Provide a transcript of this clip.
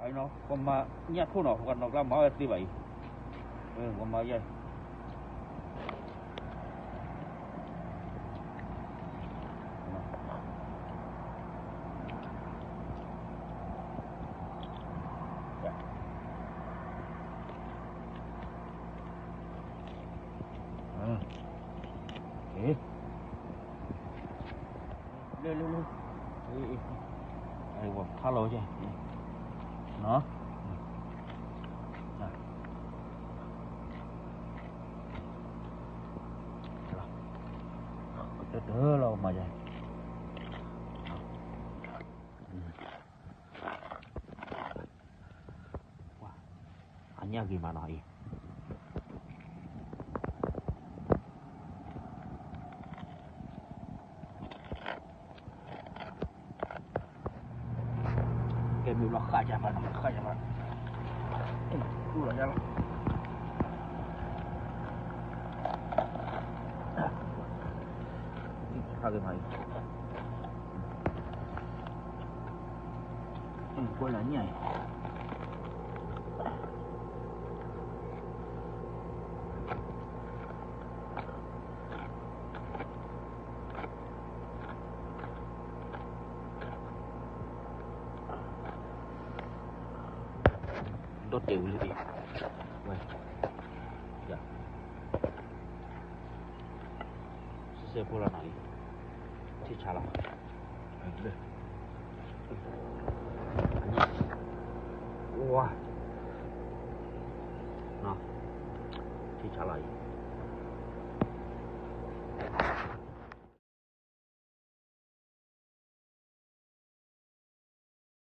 ပှၤမၤညၣ်ထိၣ်နီၤ ပှၤနီၢ်ကျါမၤဝဲသ့ဘၣ်အံၤ, ပှၤမၤယဲ လၢလၢလၢ ဝဲထါလီၤဝဲကဲ နီၤ တၢ်တၢ်လီၤမၤယဲ အညၣ်ဂ့ၤမးနီၤအံၤ ကဲမ့ၢ်ဘျီဃၣ်ယါဘၣ်နီၤ ဃၣ်ယါဘၣ် တူၢ်လီၤယါလီၤ ဖးက့ၤမးအံၤ ကွၢ်လၢညၣ်အံၤ ဒီးတဲာ်ဝံၤလံအံၤ ဝဲ ယၤ စဲစဲဖိလီၤနီၤအံၤ ထံဆါလီၤ လၢ ဝါ ထံဆါလီၤအံၤ